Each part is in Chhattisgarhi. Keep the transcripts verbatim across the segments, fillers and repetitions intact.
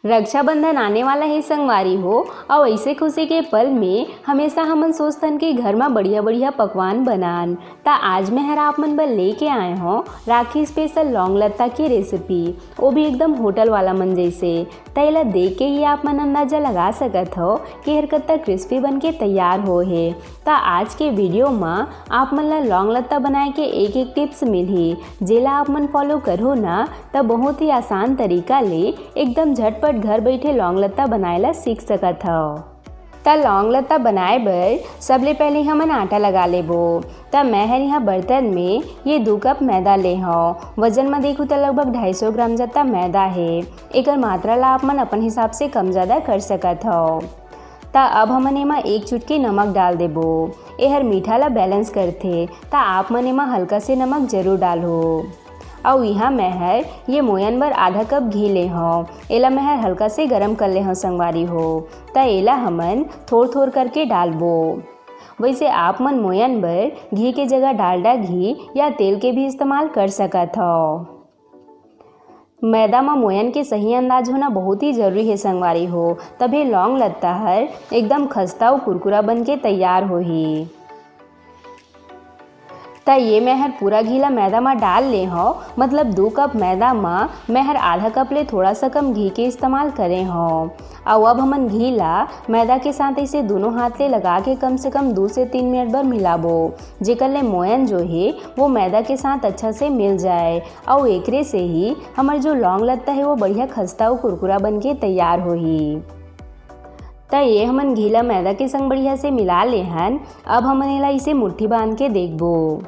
रक्षाबंधन आने वाला हे संगवारी हो, अउ ऐसे खुशी के पल में हमेशा हमन सोचथन कि घर म बढ़िया-बढ़िया पकवान बनान। त आज मैं हर आप मन बर लेके आए हौं राखी स्पेशल लौंग लत्ता के रेसिपी, वो भी एकदम होटल वाला मन जैसे। त एला देख के ही आप मन अंदाजा लगा सकत हव कि हर कत्ता क्रिस्पी बन के तैयार हो हे। त आज के वीडियो म आप मन ला लौंग लत्ता बनाए के एक-एक टिप्स मिलही, जेला आप मन फॉलो करहू ना, त बहुत ही आसान तरीका ले एकदम झटपट घर बइठे लौंग लत्ता बनाए ला सीख सकत हव। त लौंग लत्ता बनाए बर सबले पहले हमन आटा लगा लेबो। त मैं हर इहाँ बर्तन में ये दू कप मैदा ले हौं। वजन म देखहू त लगभग ढाई सौ ग्राम जत्ता मैदा हे। एकर मात्रा ला आप मन अपन हिसाब से कम ज्यादा कर सकत हव। त अब हमन एमा एक चुटकी नमक डाल देबो। एहर मीठा ला बैलेंस करथे, त आप मन एमा हल्का से नमक जरूर डालहू। अउ इहाँ मैं हर ये मोयन बर आधा कप घी ले हौं। एला मैं हर हल्का से गरम कर ले हौं संगवारी हो। त एला हमन थोर-थोर करके डालबो। वैसे आप मन मोयन बर घी के जगह डालडा घी या तेल के भी इस्तेमाल कर सकत हव। मैदा म मोयन के सही अंदाज होना बहुत ही जरूरी हे संगवारी हो, तभे लौंग लत्ता हर एकदम खस्ता अउ कुरकुरा बन के तैयार होही। त ये मैं हर पूरा घी ला मैदा म डाल ले हौं, मतलब दू कप मैदा म मैं हर आधा कप ले थोड़ा सा कम घी के इस्तेमाल करे हौं। अउ अब हमन घी ला मैदा के साथ ऐसे दोनों हाथ ले लगा के कम से कम दू से तीन मिनट बर मिलाबो, जेकर ले मोयन जो हे वो मैदा के साथ अच्छा से मिल जाए। अउ एकरे से ही हमर जो लौंग लत्ता हे वो बढ़िया खस्ता अउ कुरकुरा बन के तैयार होही। त ये हमन घी ला मैदा के संग बढ़िया से मिला ले हन। अब हमन एला इसे मुट्ठी बांध के देखबो।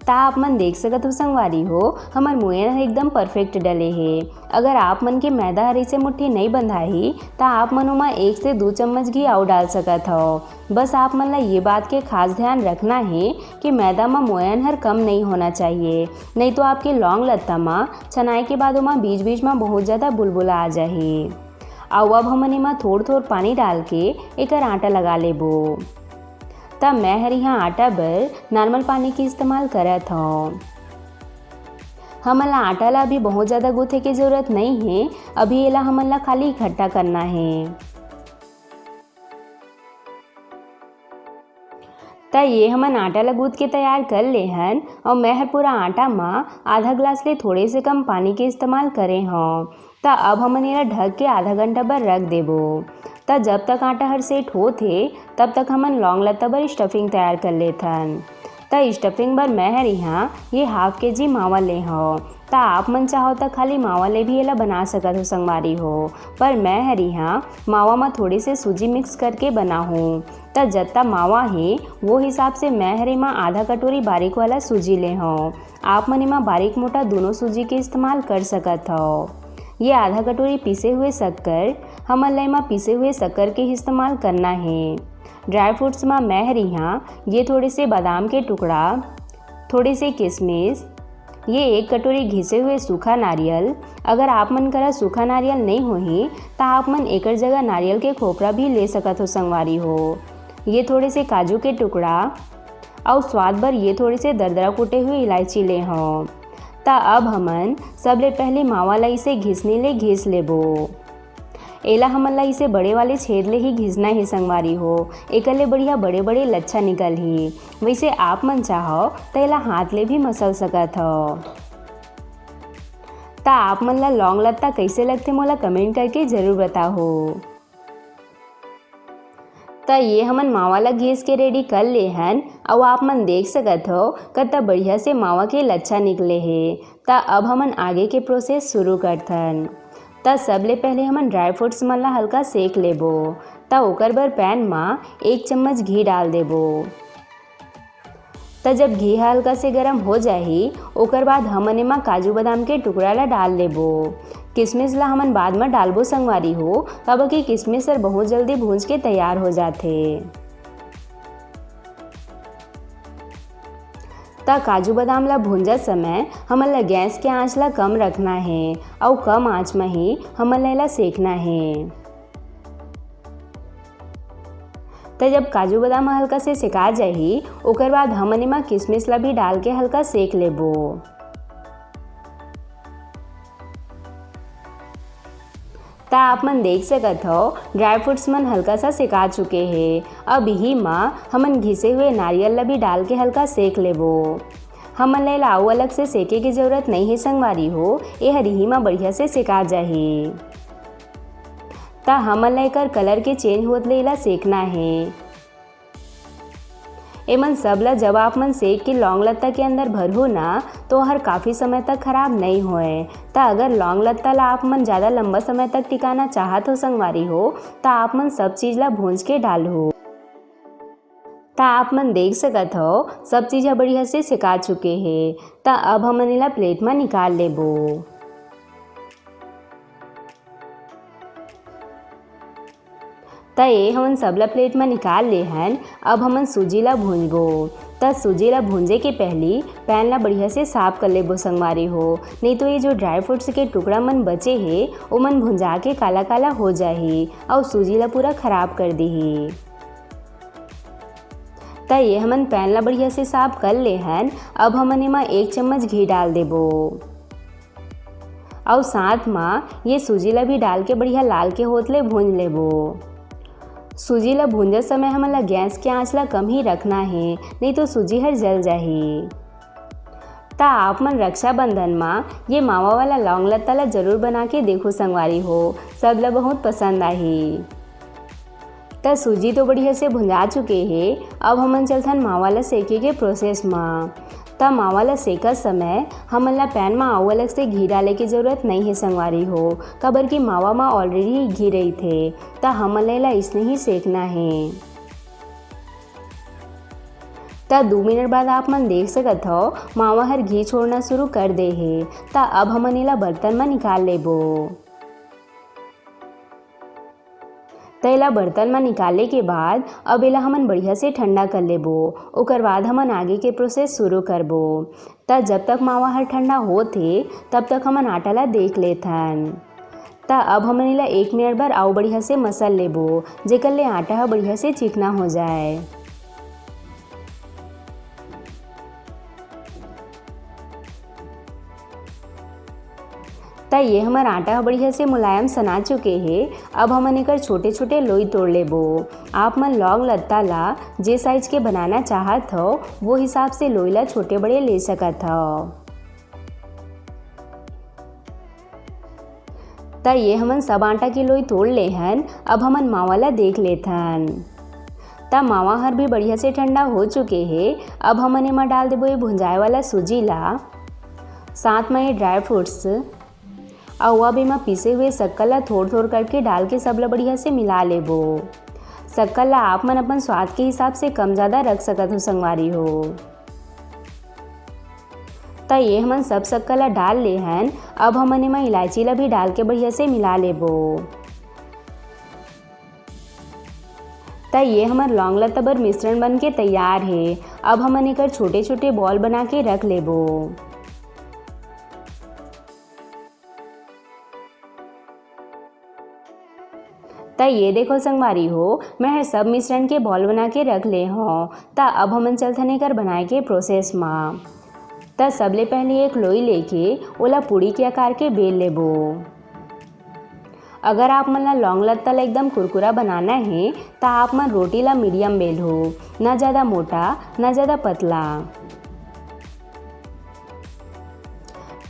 त आप मन देख सकत हो संगवारी हो, हमर मोयन ह एकदम परफेक्ट डले हे। अगर आप मन के मैदा हर इसे मुट्ठी नइ बंधाही, त आप मन ओमा एक से दू चम्मच घी अउ डाल सकत हव। बस आप मन ला ये बात के खास ध्यान रखना हे कि मैदा म मोयन हर कम नइ होना चाहिए, नइ तो आपके लौंग लत्ता म छनाए के बाद ओमा बीच-बीच म बहुत ज्यादा बुलबुला आ जाही। अउ अब हमन एमा थोर-थोर पानी डाल के एकर आटा लगा लेबो। त मैं हर इहाँ आटा बर नॉर्मल पानी के इस्तेमाल करत हौं। हमन ला आटा ला अभी बहुत ज्यादा गूंथे के जरूरत नइ हे, अभी एला हमन ला खाली इकट्ठा करना हे। त ये हमन आटा ला गूंथ के तैयार कर ले हन, अउ मैं हर पूरा आटा म आधा ग्लास ले थोड़े से कम पानी के इस्तेमाल करे हौं। त अब हमन एला ढक के आधा घंटा बर रख देबो। त जब तक आटा हर सेट होत हे, तब तक हमन लौंग लत्ता बर स्टफिंग तैयार कर लेथन। त स्टफिंग बर मैं हर इहाँ ये हाफ केजी मावा ले हौं। त आप मन चाहो त खाली मावा ले भी एला बना सकत हो संगवारी हो, पर मैं हर इहाँ मावा म थोड़े से सूजी मिक्स करके बनाहूँ। त जत्ता मावा हे, वो हिसाब से मैं हर एमा आधा कटोरी बारीक वाला सूजी ले हौं। आप मन एमा बारीक मोटा दोनों सूजी के इस्तेमाल कर सकत हव। ये आधा कटोरी पीसे हुए शक्कर, हमन ला एमा पीसे हुए शक्कर के इस्तेमाल करना हे। ड्राई फ्रूट्स म मैं हर इहाँ ये थोड़े से बादाम के टुकड़ा, थोड़े से किशमिश, ये एक कटोरी घिसे हुए सूखा नारियल। अगर आप मन करा सूखा नारियल नइ होही, त आप मन एकर जगह नारियल के खोपरा भी ले सकत हो संगवारी हो। ये थोड़े से काजू के टुकड़ा, अउ स्वाद बर ये थोड़े से दरदरा कूटे हुए इलायची ले हौं। त अब हमन सबले पहले मावा ला इसे घिसनी ले घिस लेबो। एला हमन ला इसे बड़े वाले छेद ले ही घिसना हे संगवारी हो, एकर ले बढ़िया बड़े-बड़े लच्छा निकलही। वैसे आप मन चाहो त एला हाथ ले भी मसल सकत हव। त आप मन ला लौंग लत्ता कइसे लगथे, मोला कमेंट करके जरूर बताहू। त ये हमन मावा ला घिस के रेडी कर ले हन, अउ आप मन देख सकत हव, कतना बढ़िया से मावा के लच्छा निकले हे। त अब हमन आगे के प्रोसेस शुरू करथन। त सबले पहले हमन ड्राई फ्रूट्स मन ला हल्का सेक लेबो। त ओकर बर पैन म एक चम्मच घी डाल देबो। त जब घी ह हल्का से गरम हो जाही, ओकर बाद हमन एमा काजू बादाम के टुकड़ा ला डाल लेबो। किशमिश ला हमन बाद म डालबो संगवारी हो, काबर कि किशमिश हर बहुत जल्दी भूंज के तैयार हो जाथे। त काजू बादाम ला भूंजत समय हमन ला गैस के आंच ला कम रखना हे, अउ कम आंच म ही हमन ला एला सेकना हे। त जब काजू बादाम ह हल्का से सेका जाही, ओकर बाद हमन एमा किशमिश ला भी डाल के हल्का सेक लेबो। त आप मन देख सकत हव, ड्राई फ्रूट्स मन हल्का सा सेका चुके हे। अब इही म हमन घिसे हुए नारियल ला भी डाल के हल्का सेक लेबो। हमन ला एला अउ अलग से सेके के जरूरत नइ हे संगवारी हो, एहर इही म बढ़िया से सेका जाही। त हमन ला एकर कलर के चेंज होत ले एला सेकना हे। एमन सब ला जब आप मन सेक के लौंग लत्ता के अंदर भरहू ना, तो हर काफ़ी समय तक खराब नइ होए। त अगर लौंग लत्ता ला आप मन ज़्यादा लंबा समय तक टिकाना चाहत हो संगवारी हो, त आप मन सब चीज़ ला भूंज के डालहू। त आप मन देख सकत हो, सब चीज़ ह बढ़िया से सेका चुके हे। त अब हमन एला प्लेट म निकाल लेबो। त ये हमन सबला प्लेट म निकाल ले हन। अब हमन सूजी ला भूंजबो। त सूजी ला भूंजे के पहली पैन ला बढ़िया से साफ कर लेबो संगवारी हो, नहीं तो ये जो ड्राई फ्रूट्स के टुकड़ा मन बचे हे, ओमन भुंजा के काला काला हो जाही अउ सूजी ला पूरा खराब कर दिही। त ये हमन पैन ला बढ़िया से साफ कर ले हन। अब हमन एमा एक चम्मच घी डाल देबो। अउ साथ म ये सूजी ला भी डाल के बढ़िया लाल के होत ले भूंज लेबो। सूजी ला भूंजत समय हमन ला गैस के आंच ला कम ही रखना हे, नहीं तो सूजी हर जल जाही। त आप मन रक्षाबंधन म ये मावा वाला लौंग लत्ता ला जरूर बना के देखो संगवारी हो, सब ला बहुत पसंद आही। त सूजी तो बढ़िया से भुंजा चुके हे। अब हमन चलथन मावा ला सेके के प्रोसेस म। त मावा ला सेकत समय हमन ला पैन म अउ अलग से घी डाले के जरूरत नइ हे संगवारी हो, काबर कि मावा म ऑलरेडी घी रहिथे। त हमन ला एला अइसने ही सेकना हे। त दू मिनट बाद आप मन देख सकत हव, मावा हर घी छोड़ना शुरू कर दे हे। त अब हमन एला बर्तन म निकाल लेबो। त एला बर्तन म निकाले के बाद अब एला हमन बढ़िया से ठंडा कर लेबो। ओकर बाद हमन आगे के प्रोसेस शुरू करबो। त जब तक मावा हर ठंडा होत हे, तब तक हमन आटा ला देख लेथन। त अब हमन एला एक मिनट बर अउ बढ़िया से मसल लेबो, जेकर ले आटा ह बढ़िया से चिकना हो जाए। त ये हमर आटा ह बढ़िया से मुलायम सना चुके हे। अब हमन एकर छोटे-छोटे लोई तोड़ लेबो। आप मन लौंग लत्ता ला जे साइज के बनाना चाहत हव, वो हिसाब से लोई ला छोटे बड़े ले सकत हव। त ये हमन सब आटा के लोई तोड़ ले हन। अब हमन मावा ला देख लेथन। त मावा हर भी बढ़िया से ठंडा हो चुके हे। अब हमन एमा डाल देबो ये भुंजाए वाला सूजी ला, साथ म ये ड्राई फ्रूट्स, अउ अब एमा पीसे हुए शक्कर ला थोड़-थोड़ करके डाल के सब ला बढ़िया से मिला लेबो। शक्कर ला आप मन अपन स्वाद के हिसाब से कम ज़्यादा रख सकत हो संगवारी हो। त ये हमन सब शक्कर ला डाल ले हन। अब हमन एमा इलायची ला भी डाल के बढ़िया से मिला लेबो। त ये हमर लौंग लत्ता बर मिश्रण बन के तैयार हे। अब हमन एकर छोटे-छोटे बॉल बना के रख लेबो। त ये देखो संगवारी हो, मैं ह सब मिश्रण के बॉल बना के रख ले हव। त अब हमन चलथन एकर बनाए के प्रोसेस म। त सबले पहले एक लोई लेके ओला पूड़ी के आकार के बेल लेबो। अगर आप मन ला लौंग लत्ता ला एकदम कुरकुरा बनाना हे, त आप मन रोटी ला मीडियम बेलहू, ना ज़्यादा मोटा, ना ज़्यादा पतला।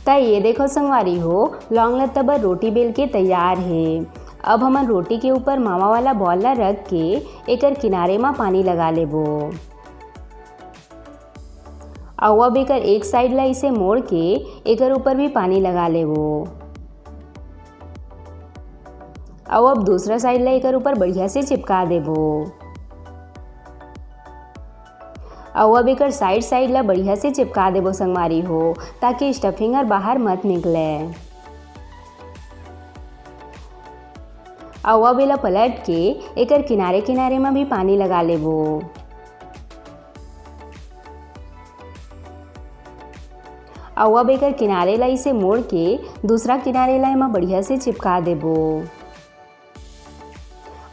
त ये देखो संगवारी हो, लौंग लत्ता बर रोटी बेल के तैयार हे। अब हमन रोटी के ऊपर मावा वाला बॉल ला रख के एकर किनारे म पानी लगा लेबो। अउ अब एकर एक साइड ला इसे मोड़ के एकर ऊपर भी पानी लगा लेबो। अउ अब दूसरा साइड ला एकर ऊपर बढ़िया से चिपका देबो। अउ अब एकर साइड साइड ला बढ़िया से चिपका देबो संगवारी हो, ताकि स्टफिंग हर बाहर मत निकले। अउ अब एला पलट के एकर किनारे किनारे म भी पानी लगा लेबो। अउ अब एकर किनारे ला इसे मोड़ के दूसरा किनारे ला एमा बढ़िया से चिपका देबो।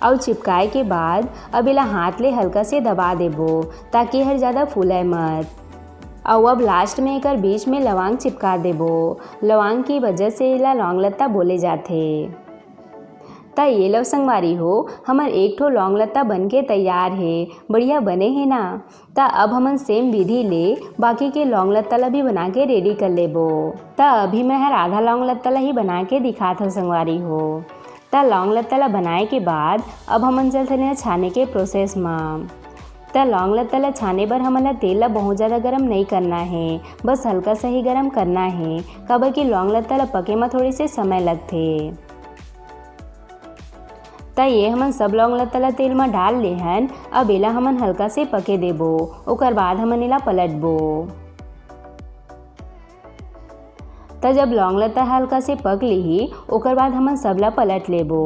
अउ चिपकाए के बाद अब एला हाथ ले हल्का से दबा देबो, ताकि हर ज़्यादा फूले मत। अउ अब लास्ट में एकर बीच में लवांग चिपका देबो। लवांग की वजह से एला लौंग लत्ता बोले जाथे। त ये लो संगवारी हो, हमर एक ठो लौंग लत्ता बन के तैयार हे। बढ़िया बने हे ना? त अब हमन same विधि ले बाकी के लौंग लत्ता ला भी बना के ready कर लेबो। त अभी मैं हर आधा लौंग लत्ता ला ही बना के दिखात हव संगवारी हो। त लौंग लत्ता ला बनाए के बाद अब हमन चलथन एला छाने के process म। त लौंग लत्ता ला छाने बर हमन ला तेल ला बहुत ज़्यादा गरम नहीं करना हे, बस हल्का सा ही गरम करना हे, काबर कि लौंग लत्ता ला पके म थोड़े से समय लगथे। त ये हमन सब लौंग लत्ता ला तेल म डाल ले हन। अब एला हमन हल्का से पके देबो, ओकर बाद हमन एला पलटबो। त जब लौंग लत्ता हल्का से पक लिही, ओकर बाद हमन सब ला पलट लेबो।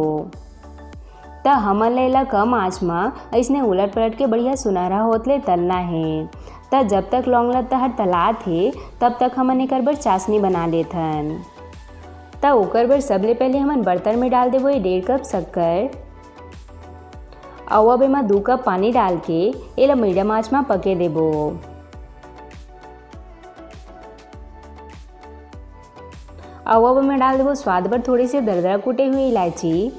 त हमन ला एला कम आंच म अइसने उलट पलट के बढ़िया सुनहरा होत ले तलना हे। त जब तक लौंग लत्ता हर तलात हे, तब तक हमन एकर बर चाशनी बना लेथन। त ओकर बर सबले पहले हमन बर्तन में डाल देबो ये डेढ़ कप शक्कर। अउ अब एमा दू कप पानी डाल के एला medium आंच म पके देबो। अउ अब एमा डाल देबो स्वाद बर थोड़े से दरदरा कूटे हुए इलायची,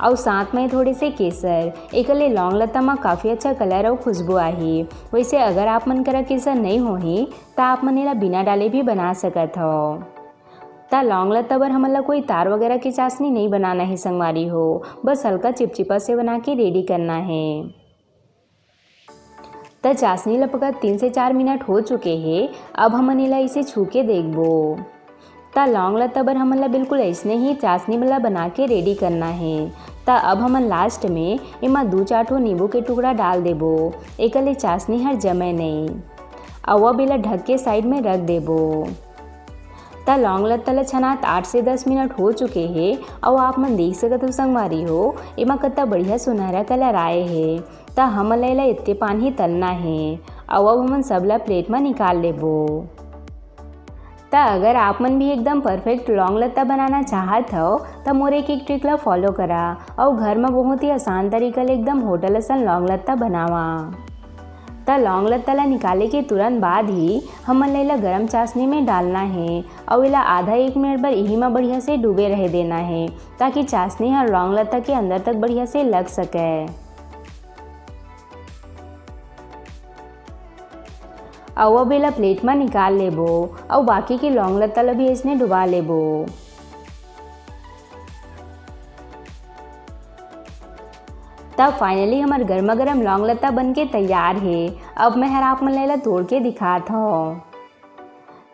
अउ साथ में थोड़े से केसर। एकर ले लौंग लत्ता म काफ़ी अच्छा colour अउ खुशबू आही। वैसे अगर आप मन करा केसर नहीं होही, त आप मन एला बिना डाले भी बना सकत हव। त लौंग लत्ता बर हमन ला कोई तार वगैरह के चाशनी नहीं बनाना हे संगवारी हो, बस हल्का चिपचिपा से बना के ready करना हे। त चाशनी ला पकत तीन से चार मिनट हो चुके हे। अब हमन एला इसे छू के देखबो। त लौंग लत्ता बर हमन ला बिल्कुल अइसने ही चाशनी ला बना के ready करना हे। त अब हमन last में एमा दू चार ठो नींबू के टुकड़ा डाल देबो, एकर ले चाशनी हर जमे नहीं। अउ अब एला ढक के side में रख देबो। त लौंग लत्ता ला छनात आठ से दस मिनट हो चुके हे, अउ आप मन देख सकत हो संगवारी हो, एमा कत्ता बढ़िया सुनहरा colour आए हे। त हमन ला एला एतके पान ही तलना हे। अउ अब हमन सब ला plate म निकाल लेबो। त अगर आप मन भी एकदम perfect लौंग लत्ता बनाना चाहत हव, त मोर एक एक trick ला follow करा, अउ घर म बहुत ही आसान तरीका ले एकदम होटल असन लौंग लत्ता बनावा। त लौंग लत्ता ला निकाले के तुरंत बाद ही हमन ला एला गरम चाशनी में डालना हे, अउ एला आधा एक मिनट बर इही म बढ़िया से डूबे रहे देना हे, ताकि चाशनी ह लौंग लत्ता के अंदर तक बढ़िया से लग सके। अउ अब एला plate म निकाल लेबो, अउ बाकी के लौंग लत्ता ल भी अइसने डुबा लेबो। तब finally हमर गरमा गरम लौंग लत्ता बन के तैयार हे। अब मैं हर आप मन ला एला तोड़ के दिखात हव।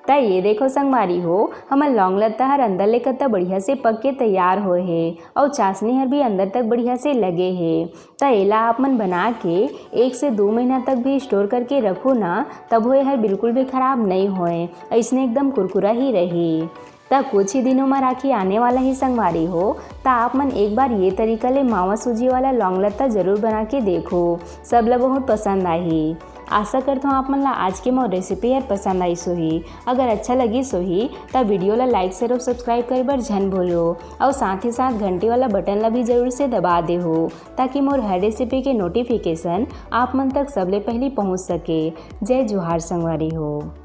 त ये देखो संगवारी हो, हमर लौंग लत्ता हर अंदर ले कत्ता बढ़िया से पक के तैयार होए हे, अउ चाशनी हर भी अंदर तक बढ़िया से लगे हे। त एला आप मन बना के एक से दो महीना तक भी store करके रखो ना, तब वो हर बिल्कुल भी खराब नहीं होए, अइसने एकदम कुरकुरा ही रही। त कुछ ही दिनों में राखी आने वाला ही संगवारी हो, त आप मन एक बार ये तरीका ले मावा सूजी वाला लौंग लत्ता जरूर बना के देखो, सब ला बहुत पसंद आही। आशा करत हूँ आप मन ला आज के मोर recipe हर पसंद आइस होही। अगर अच्छा लगिस होही त video ला like, share और subscribe करे बर झन भूलो, और साथ ही साथ घंटी वाला button ला भी जरूर से दबा देहो, ताकि मोर हर recipe के notification आप मन तक सबले पहली पहुँच सके। जय जोहार संगवारी हो।